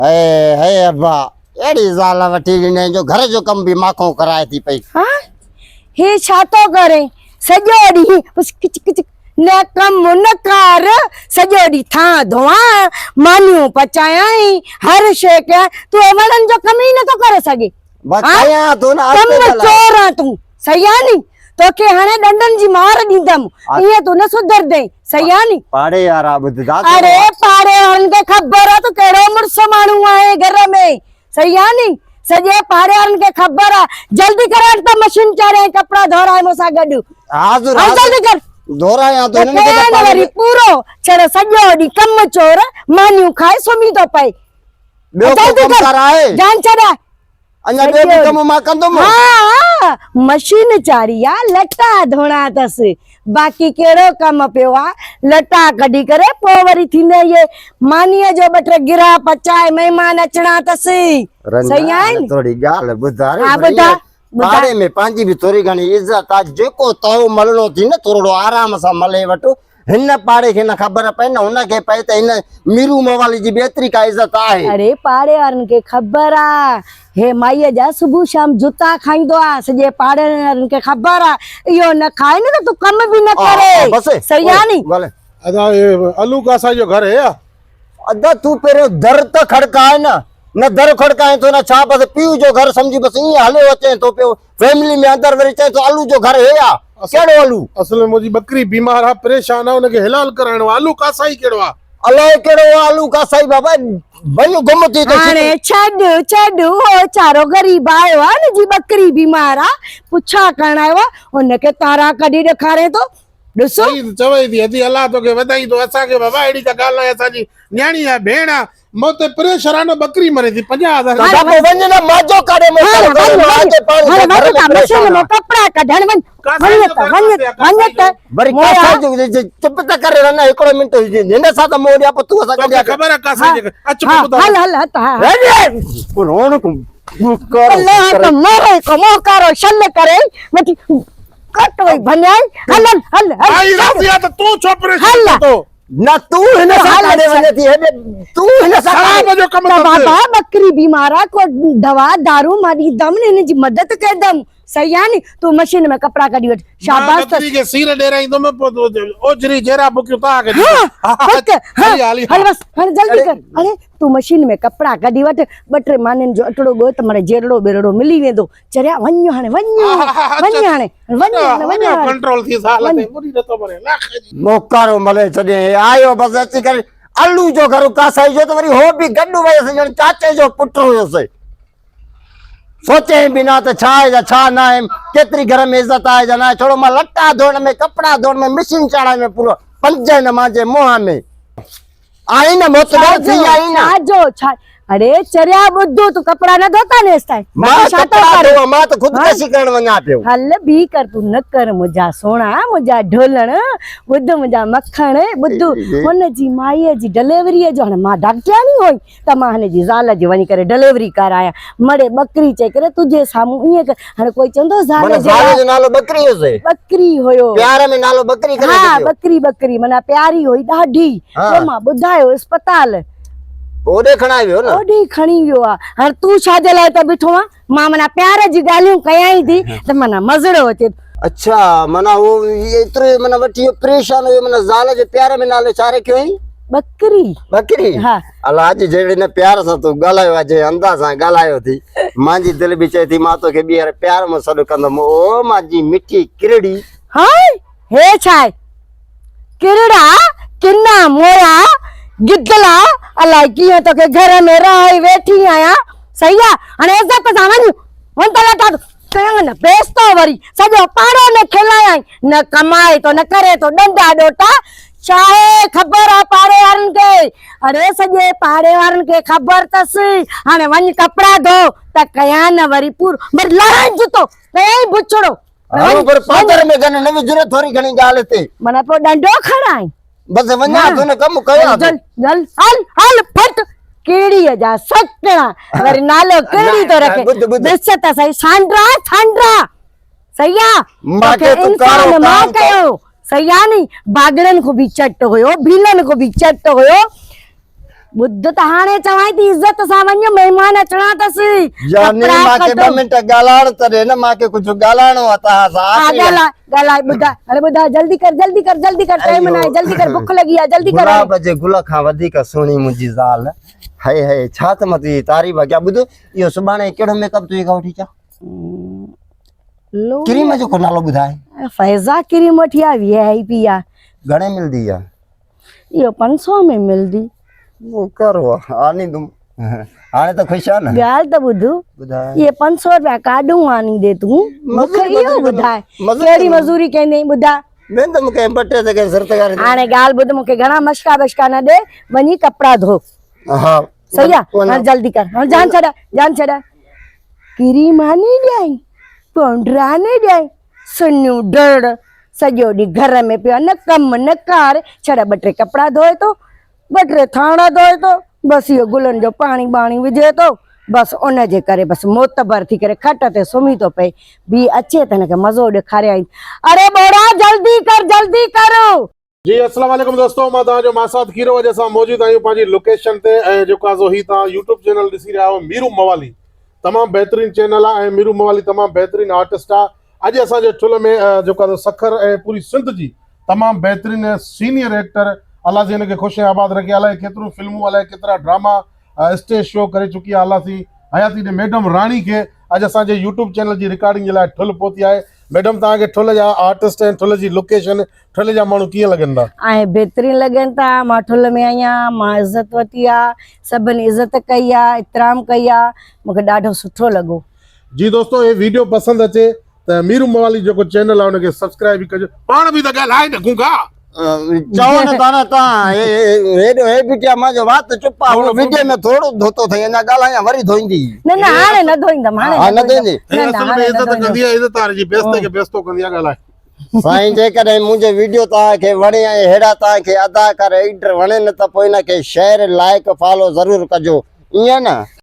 هي هي ابا اهڙي زال وٺي ڏنئي جو گهر جو ڪم به ماکون ڪرائي ٿي پئي. ها هي ڇا ٿو ڪرين سڄو ڏينهن بس ڪچ ڪچ نه ڪم نه ڪار سڄو ڏينهن ٿانء ڌوئان مانيون پچايائين هر شيء ڪيان تون وڻن جو ڪم ئي نٿو ڪري سگهين. بس ڪيان ٿو نه ڪم چور آن تون صحيح آ ني توکي هاڻي ڏنڊن جي مار ڏيندم ائين تون نه سڌرندين صحيح آ ني. پاڙي وارا ٻڌندا اڙي پاڙي وارن کي خبر آ تون ڪهڙو مڙس ماڻهو آهين گهر ۾ صحيح آ ني سڄي پاڙي وارن کي خبر آ جلدي ڪر هٽ ته مشين چاڙهيان ۽ ڪپڙا ڌوراء مون سان گڏ حاضر هل جلدي ڪر ڌورايان ٿو هنن کي ته پاڻي وري پورو ڇڙ سڄو ڏينهن ڪم چور مانيون کائي سمهي ٿو پئي ٻيو ڪو ڪم ڪار آهي؟ جان ڇڏاء. اڃا ٻيو به ڪم مان ڪندم. ها ها مشين چاڙهي آ لٽا ڌوئڻا اٿس باقي ڪهڙو ڪم پيو آ لٽا ڪڍي ڪري پوء وري ٿيندي اهي مانيء جو ٻه ٽي گرها پچائي مهمان اچڻا اٿس. صحيح آهن؟ ٿوري ڳالهه ٻڌاء ها ٻڌاء ٻڌاء. پاڙي ۾ پنهنجي به ٿوري گهڻي عزت آ جيڪو تئو ملڻو ٿي نه ٿورڙو آرام سان ملي وٺ هن پاڙي کي نه خبر پئي نه هن کي پئي ته هن ميرو موالي جي به ايتري ڪا عزت آهي. اڙي پاڙي وارن کي خبر آ هي مائيء جا صبح شام جوتا کائيندو آ سڄي پاڙي وارن کي خبر آ اهو نه کائي نه ته تون ڪم به نه ڪري صحيح آ ني. ادا هي الو ڪاسائي جو گهر هي آ. ادا تون پهريون در ته کڙڪاء نه نه در کڙڪائين ٿو نه ڇا بس پيء جو گهر سمجهي بس ائين هليو اچين ٿو پيو فيملي ۾ اندر وري چئين ٿو الو جو گهر هي آ ڪهڙو الو. اصل ۾ منهنجي ٻڪري بيمار آ پريشان آ ان کي حلال ڪرائڻو آ الو ڪاسائي ڪهڙو آ. الائي ڪهڙو آ الو ڪاسائي بابا وڃ گم ٿي ٿو هاڻي ڇڏ ڇڏ اهو ويچارو غريب آيو آ ان جي ٻڪري بيمار آ پڇا ڪرڻ آيو آ ان کي تارا ڪڍي ڏيکارين ٿو ڏسو. صحيح چوي ٿي ادي الله توکي وڌائيندو اسان کي بابا اهڙي ڪا ڳالهه ناهي اسان جي نياڻي آ ڀيڻ آ مون تي پريشر آ نه ٻڪري مري ٿي 50 هزار ته بابو وڃ نه ماجو ڪاڏي موڪل ڪري ماجي پاڻ هاڻي وڃ ته مشين ۾ ڪپڙا ڪڍڻ وڃ وڃ ته وڃ وڃ ته وري ڪاسائي جو چپ ته ڪري رهه نه هڪڙو منٽ هن سان ته مون ڏيا پوء تون اسان ڪڍيا خبر آ ڪاسائي جي اچ پوء ٻڌاء هل هل هت ها روڻ الله ته موري ڪو موڪارو شل ڪري وٺي ڪٽ وئي ڀڃائي هل هل هل هل آئي راضي آ ته تون ڇو پريشان ٿي ٿو نه تون هن سان ڪاڏي وڃي ٿي هيڏي تون هن سان شراب جو ڪم ته بابا ٻڪري بيمار آ ڪو دوا دارو مان ڏيندم نه هن جي مدد ڪندم صحيح آ ني تون مشين ۾ ڪپڙا ڪڍي وٺ شاباس ٻڪري کي سير ڏيرائيندم پوء اوجھري جيرا بڪيون توهان کي ڏيندم هل بس هاڻي جلدي ڪر اڙي تون مشين ۾ ڪپڙا ڪڍي وٺ ٻه ٽي مانين جو اٽڙو ڳوهه ته مڙئي جيرڙو ٻيرڙو ملي ويندو چريا وڃ هاڻي وڃ وڃ هاڻي وڃ هاڻي وڃ هاڻي ڪنٽرول ٿي سال تي مري نٿو مري لاک جي موڪارو ملي ڇڏي آيو بس اچي ڪري الو جو گهر ڪاسائي جو ته وري هو به گڏ ويس ڄڻ چاچي جو پٽ هيس سوچي به نه ته ڇا آهي يا ڇا نه آهي ڪيتري گهر ۾ عزت آهي يا نه آهي ڇوڙو مان لٽا ڌوئڻ ۾ ڪپڙا ڌوئڻ ۾ مشين چاڙهائڻ ۾ پورو پنج نه مانجي منهن ۾ آئين نه معتبر ٿي آئين نه. ڇا جو ڇا اڙي چريا ٻڌ تون ڪپڙا نه ڌوتا ني هيستائين مان ڇا ٿو ڪپڙا ڪرين؟ ڌوئان مان ته خودڪشي ڪرڻ وڃان پيو. هل بي ڪر تون نه ڪر منهنجا سهڻا منهنجا ڍولڻ ٻڌ منهنجا مکڻ ٻڌ هن جي مائيء جي ڊليوريء جو هاڻي مان ڊاڪٽرياڻي هئي ته مان هن جي زال جي وڃي ڪري ڊليوري ڪرايان مڙي ٻڪري چئي ڪري تنهنجي سامهون ائين ڪر هاڻي ڪوئي چوندو زال معنيٰ جي زال جو نالو ٻڪري هيس. ٻڪري هيو. پيار ۾ نالو ٻڪري ڪري ها ڇڏيو. ٻڪري ٻڪري معنيٰ پياري هئي ڏاڍي. پوء مان ٻڌايو اسپتال. پوء اوڏي کڻائي ويو نه. اوڏي کڻي ويو آ. هاڻي تون ڇا جي لاء اتي بيٺو آن؟ مان معنيٰ پيار جي ڳالهيون ڪيائين ٿي ته معنيٰ مزڙو اچي ٿو. اڇا معنيٰ هو ايترو معنيٰ وٺي ويو پريشان هيو معنيٰ زال جي پيار ۾ نالو ڇا رکيو هئائين؟ ٻڪري. ٻڪري؟ ها. الا اڄ جهڙي نه پيار سان تو ڳالهايو آ جنهن انداز سان ڳالهايو ٿي مانجي دل به چئي ٿي مان توکي ٻيهر پيار مان سڏ ڪندم او مانجي مٺي ڪرڙي. هاء هي ڇا آهي ڪرڙا ڪنا مويا گدلا الائي ڪيئن توکي گهر ۾ رهائي ويٺي آهيان صحيح آ هاڻي عزت سان وڃ وڃ ته لٽا ڪيان نه بيستو وري سڄو پاڙو نه کلايائين نه ڪمائي ٿو نه ڪري ٿو ڏنڊا ڏوٽا ڇاهي خبر آ پاڙي وارن کي اڙي سڄي پاڙي وارن کي خبر تس هاڻي وڃ ڪپڙا ڌو ته ڪيان نه وري پور وري لاهين جتو ڪيائين بڇڙو هرو پر پادر ۾ گن نه وجهه نه ٿوري گهڻي ڳالهه تي معنيٰ پوء ڏنڊو کڻائين بس وڃان ٿو نه ڪم ڪيان ٿو. جل جل هل هل ڦٽ ڪيڙي جا سڪڻا وري نالو ڪيڙي ٿو رکي ڏس ته سهي سانڊرا سانڊرا صحيح آ ماکي تو ڪارو مان ڪيو صحيح آ ني باگڙن کان به چٽ هيو ڀيلن کان به چٽ هيو. ٻڌ ته هاڻي چوانء ٿي عزت سان وڃ مهمان اچڻا اٿس. جاني ڪپڙا مان کي ڪڍو. ٻه منٽ ڳالهائڻ ته ڏي نه مان کي ڪجهه ڳالهائڻو آ توهان سان ها آخري ڳالهاء ڳالهاء ٻڌاء هاڻي ٻڌاء جلدي ڪر جلدي ڪر جلدي ڪر ٽائيم ايو. ناهي جلدي ڪر بک لڳي آ جلدي ڪر هاڻي. گلاب جي گل کان وڌيڪ سهڻي منهنجي زال هئي هئي ڇا ته مان تنهنجي تعريف ڪيان ٻڌ اهو سڀاڻي ڪهڙو ميڪ اپ تنهنجي کان وٺي اچان ڪريم جو ڪو نالو ٻڌاء. فيضا ڪريم وٺي آ وي آء پي آ. گهڻي ملدي آ؟ اهو 500 ۾ ملدي. مون ڪر آنيندم. هاڻي ته خوش آ نه؟ ڳالهه ته ٻڌ. ٻڌاء. اهي 500 رپيا ڪاڏهون آنيندي تون؟ مون کي اهو ٻڌاء. ڪهڙي مزوري ڪندين ٻڌاء. ويندم ڪنهن ٻٽي تي ڪنهن سر تي ڪري. هاڻي ڳالهه ٻڌ مون کي گهڻا مشڪا بشڪا نه ڏي وڃي ڪپڙا ڌو. ها. صحيح آ هاڻي جلدي ڪر هاڻي جان ڇڏاء جان ڇڏاء. ڪريم آني ڏيائين پائونڊر آني ڏيائين سنيون ڊرڙ سڄو ڏينهن گهر ۾ پيو آهي نه ڪم نه ڪار ڇڙا ٻه ٽي ڪپڙا ڌوئي ٿو ٻه ٽي ٿانڙا ڌوئي ٿو بس اهو گلن جو پاڻي ٻاڻي وجهي ٿو بس ان جي ڪري بس معتبر ٿي ڪري کٽ تي سمهي ٿو پئي بي اچي ته هن کي مزو ڏيکاريائين اري ٻوڙا جلدي ڪر جلدي ڪر. جي السلام عليڪم دوستو مان توهان جو ماسات کيرو اڄ اسان موجود آهيون پنهنجي لوڪيشن تي ۽ جيڪو آهي سو هي توهان يوٽيوب چينل ڏسي رهيا آهيو ميرو موالي تمام بهترين چينل آهي ۽ ميرو موالي تمام بهترين آرٽسٽ آهي اڄ اسان جي ٺل ۾ جيڪو آهي سو سکر ۽ پوري سنڌ جي تمام بهترين سينيئر ايڪٽر الله سين هن کي خوش ۽ آباد رکي الائي ڪيتريون فلمون الائي ڪيترا ڊراما اسٽيج شو ڪري چڪي آهي الله سين حياتي ڏي ميڊم راڻي کي اڄ اسان جي يوٽيوب چينل جي رڪارڊنگ جي لاء ٺل پهتي آهي ميڊم توهان کي ٺل جا آرٽسٽ ۽ ٺل جي لوڪيشن ٺل جا ماڻهو ڪيئن لڳن ٿا؟ آهي بهترين لڳن ٿا مان ٺل ۾ آئي آهيان مان عزت ورتي آ سڀني عزت ڪئي آ احترام ڪئي آ مونکي ڏاڍو سٺو لڳو. جي دوستو هي ويڊيو پسند اچي ته ميرو موالي جيڪو چينل آهي ان کي سبسڪرائب به ڪجو. پاڻ به ته ڳالهائي نه گونگا. چئو نه ٿا نه تان هيڏو هي بيٽيا مان جو وات چپ آ هو ويڊيو ۾ ٿورو ڌوتو اٿئي اڃا ڳالهايان وري ڌوئيندي. نه نه هاڻي نه ڌوئيندم هاڻي نه ڌوئيندي. هي اصل ۾ عزت ڪندي آ عزت واري جي بيستي کي بيستو ڪندي آ ڳالهائي. سائين جيڪڏهن منهنجو ويڊيو توهان کي وڻي ۽ ههڙا توهان کي اداڪار ايڊيٽر وڻين ته پوء ان کي شيئر لائيڪ فالو ضرور ڪجو ائين نه.